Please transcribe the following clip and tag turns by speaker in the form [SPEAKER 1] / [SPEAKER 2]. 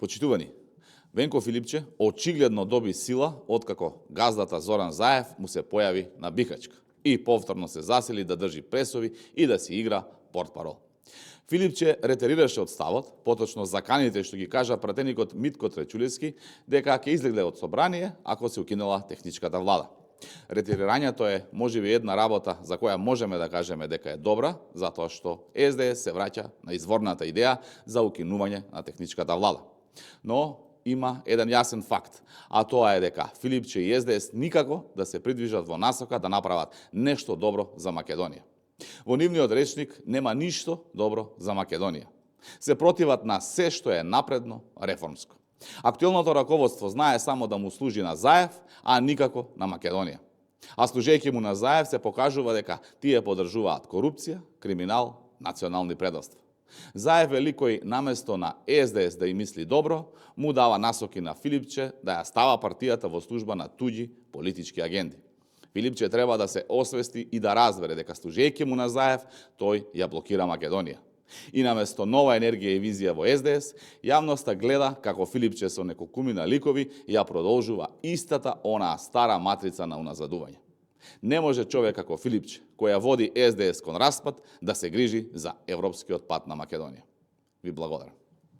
[SPEAKER 1] Почитувани, Венко Филипче очигледно доби сила откако газдата Зоран Заев му се појави на Бихачка и повторно се засили да држи пресови и да си игра портпарол. Филипче ретерираше од ставот, поточно заканите што ги кажа пратеникот Митко Тречулевски дека ќе излегле од собрание ако се укинела техничката влада. Ретирирањето е можеби една работа за која можеме да кажеме дека е добра, затоа што СДС се враќа на изворната идеја за укинување на техничката влада. Но има еден јасен факт, а тоа е дека Филипче и СДС никако да се придвижат во насока да направат нешто добро за Македонија. Во нивниот речник нема ништо добро за Македонија. Се противат на се што е напредно, реформско. Актуелното раководство знае само да му служи на Заев, а никако на Македонија. А служејќи му на Заев се покажува дека тие поддржуваат корупција, криминал, национални предавства. Заев вели кој наместо на СДС да им мисли добро, му дава насоки на Филипче да ја става партијата во служба на туѓи политички агенди. Филипче треба да се освести и да разбере дека служејќи му на Заев, тој ја блокира Македонија. И наместо нова енергија и визија во СДС, јавноста гледа како Филипче со неколкумина ликови ја продолжува истата онаа стара матрица на уназадување. Не може човек како Филипче, која води СДС кон распад, да се грижи за европскиот пат на Македонија. Ви благодарам.